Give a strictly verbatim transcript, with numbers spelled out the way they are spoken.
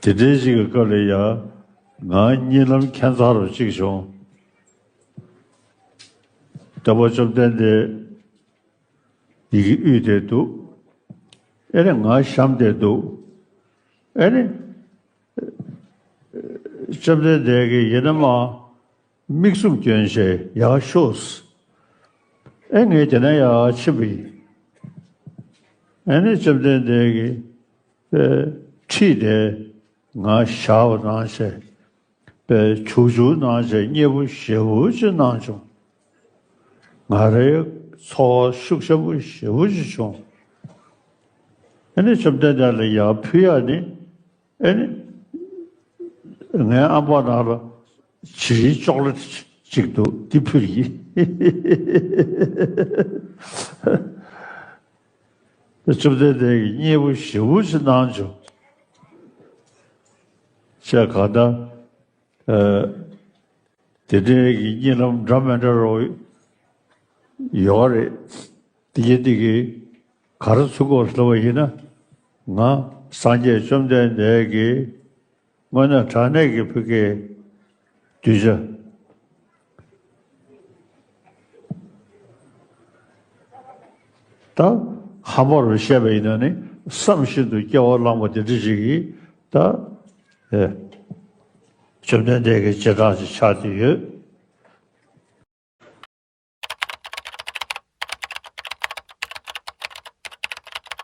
དེ་འདྲའི་ཞིག་གི་སྐབས་ལ་ཡ་ང་གཉིད་ལམ་ཁྱད་མཚར་བ་གཅིག་བྱུང་། སྟོན་པ་བཅོམ་ལྡན་འདས་ཡི་གེ་དབུས་དེར་འདུག་ཨེ་ནི་ང་གཤམ་དེར་འདུག་ཨེ་ནི་བཅོམ་ལྡན་འདས་ཀྱིས་ཡིན་ན་མ་མིག་བཙུམ་གྱོན་བྱས་ཡར་ཤོག་ཨེ་ངས་དེ་ན་ཡར་ཕྱིན་པ་ཡིན། ཨེ་ནི་བཅོམ་ལྡན་འདས་ཀྱིས་ཨེ་ཁྲིད་དེ་ང་བཞག་པ་གནང་བྱས། པའི་བྱུག་བྱུག་གནང་བྱས་མཉེས་པོ་ཞེ་པོ་ཅིག་གནང་བྱུང་། ང་རའི་ཚོར་བ་ཤུགས་ཆེན་པོ་ཞེ་པོ་ཅིག་བྱུང་། ཨ་ནི་བཅོམ་ལྡན་འདས་ལ་ཡར་ཕུལ་ཡག་ནི་ཨ་ནི་ངའི་ཨམ་ཕོག་ནང་ལ་བྱི་རིལ་ཅོག་ལེ་ཊི་ཅིག་འདུག་འདི་ཕུལ་གྱི། བཅོམ་ལྡན་འདས་ཀྱིས་མཉེས་པོ་ཞེ་པོ་ཅིག་གནང་བྱུང་། ཅེས་གང་ལྟར། ཨ། དེ་འདྲའི་གི་གཉིད་ལམ་འདྲ་མི་འདྲ་རོ་ཡོད་རེད། དེ་གི་དེ་གི་ག་རེ་ཚུགས་དགོས་ལབ་པ་ཡིན་ན། ང་སངས་རྒྱས་བཅོམ་ལྡན་འདས་ཀྱིས་དངོས་གནས་དྲང་གནས་ཀྱི་ཕ་གིའི་གདུལ་བྱ། ད་ཧམ་པ་རུ་བཤད་པ་ཡིན་ན་ནི་བསམ་བཞིན་དུ་སྐྱེ་བ་བླངས་པ་དེ་འདྲ་ཞིག་གིས་ད་ཨེ་བཅོམ་ལྡན་འདས་ཀྱི་བྱེ་བྲག་ཅིག་ཆགས་ཏེ་ཡོད།